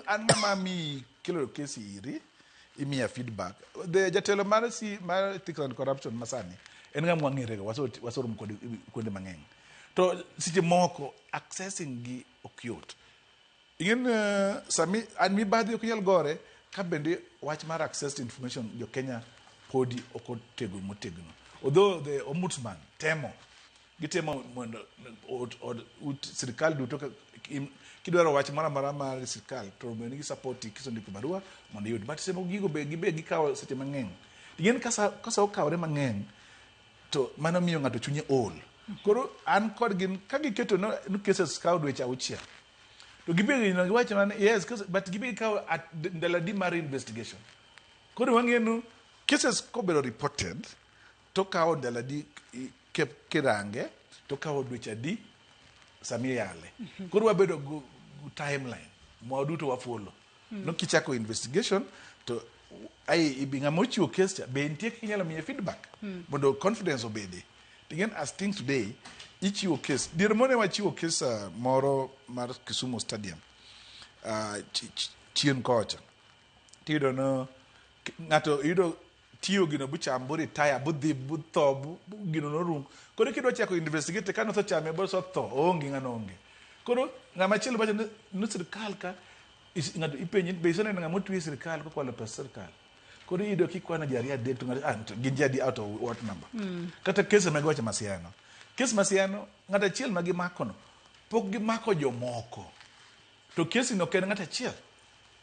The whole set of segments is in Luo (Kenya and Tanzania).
An ng'ama mi kelo kesi iri, imiya feedback. The jatelo mar C, mar Ethics and Corruption masani en ng'ama wang'erego, waseromo kode kuonde mang'eny. To seche moko accessing gi ok yot. Ing'en sami an mibadhi ok nyal gore ka bende wach mar access to information jo Kenya podi ok otego motegno. Although the ombudsman temo, gitemo mondo od sirikal duto kidwaro wach moro amora mar sirikal to bed ni gi support kisendiko barua mondo iyud. But seche moko gigo be gibe gikawo seche mang'eny. Ing'en ka sa okawore mang'eny to mano miyo ng'ato chunye ol. Koro an kod gin ka giketo no cases kawo dweche 6 to gibe no giwacho mana yes but gibe gikawo at ndalo adi mar investigation. Koro wang'eyo ni cases kobedo reported to kawo ndalo adi kirange, to kawo dweche adi sami iyale. Koro wabedo gi timeline ma waduto wafollow. No kichako investigation to ai ibi ng'ama ochiwo case cha be nitie kaka inyalo miye feedback mondo confidence obede. Again, as things today, ichiwo case. Dier mone wachiwo case moro mar Kisumu Stadium chien kocha. Tiyudo no ng'ato yudo tiyo gino bucham, bu retire, budhi, butho, gino norum. Koro kidwa chako investigate ka nosechame bosotho, oonge, ng'ano onge. Koro ng'ama chielo wacho ni sirikal ka ng'ato ipenji, be iseneno ng'ama otwe e sirikal kokwalo pes sirikal? Koro iyudo kikwano ji ariyo, adek, to ng'ato, ah, to gin ji adi out of what number? Kata kese mag wacho Masiano, kes Masiano, ng'ato achiel ma gimakono pok gimako jomoko, to kesi no ok en ng'ato achiel.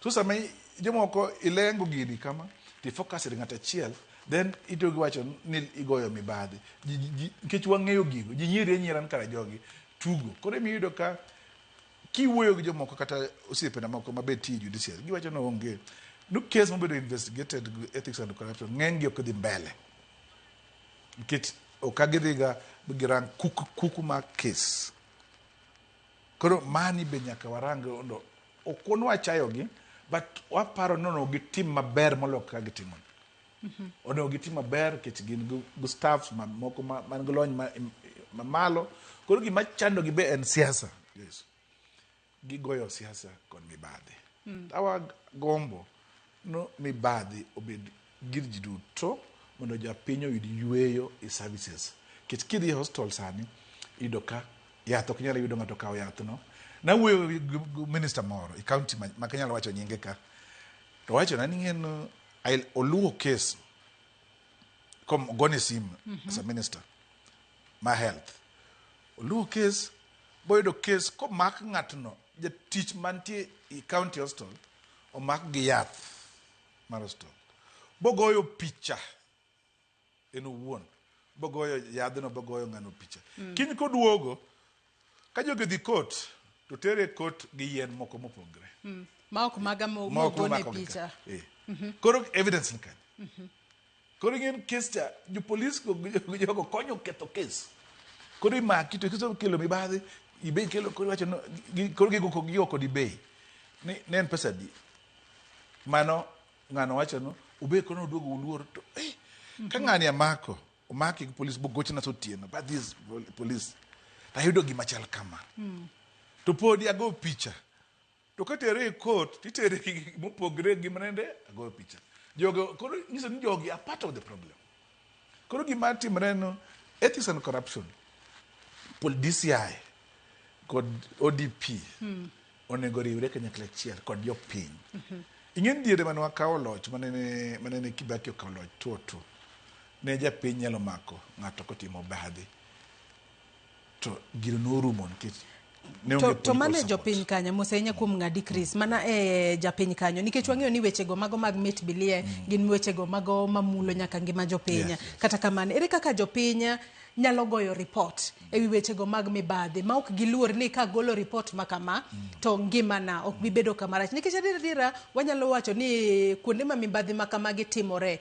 So sama jomoko ilengo gini kama to ifocus e ng'ato achiel, then ito giwacho ni igoyo mibadhi. Nikech wang'eyo gigo, ji nyieri anyiera ni kara jogi tugo. Koro ema ka kiwuoyo gi jomoko kata osiepena moko mabe tiyo e judiciary, giwacho ni onge no case mobedo investigated gi Ethics and Corruption, ng'eny gi ok dhi mbele nikech ok gidhiga girang kuku, kuku mar case. Koro mani be nyaka warang mondo ok wachayogi, but waparo ni onego gitim maber moloyo kaka gitimo. Onego gitim maber nikech gin gi staffs moko man gi lony mamalo. Koro gima chandogi be en siasa. Yes. Gigoyo siasa kod mibadhi. Awa gombo no mibadhi obed gir ji duto mondo japiny oyud yueyo e services. Nikech kidhi e hospital sani, iyudo ka yath ok nyal yudo, ng'ato kawo yath no. Nawuoyo gi minister moro e county ma ok anyal wacho nyinge ka. To wachona ni ng'en oluwo case kom ogone simu as a minister ma health. Oluwo case boyudo case komak ng'atno, jatich mantie e county hospital, omak gi yath mar hospital. Bogoyo picha en owuon, bogoyo yadhno, bogoyo ng'ano picha. Kiny koduogo ka jogi odhi court to tere e court gi yien moko mopogre. Ma ok maga ma ok mogone momako gi ka. picha. Eh. Koro evidence ni kanye? Koro ing'e case cha, jopolis go gi jogo konyo ketho case. Koro imaki to kisekelo mibadhi, ibe kelo, koro iwacho no, koro gigo kodi bei. Ni ne en pesa adi? Mano ng'ano wacho no, ube koro oduogo uluor to ka ng'ani amako, omaki gi polis bogochna otieno, but this police tayudo gima chal kama. To podi ago picha. To katere e court, titere gi mopogre gi manende agoyo picha. Jogo koro nyiso ni jogi are part of the problem. Koro gima timre no, Ethics and Corruption, pol DCI kod ODP onego riwre kanyakla achiel kod jopiny. Ing'e ni diere mane wakawo loch, manene Kibaki okawo loch tuo tu, ne japiny nyalo mako ng'ato kotimo obadhi to gino norumo nikech ne onge To mano e political support. Jopiny kanyo mos ahinya kuom ng'adi, Chris, mana e japiny kanyo, nikech wang'eyo ni wechego mago mag mit bilie gin wechego mago mamulo nyaka ngima jopiny. Kata kamano, ere kaka jopiny nyalo goyo report ewi wechego mag mibadhi ma ok giluor ni ka golo report ma kama to ngimana ok bi bedo kama rach? Nikech adier adiera wanyalo wacho ni kuonde ma mibadhi ma kamagi timore.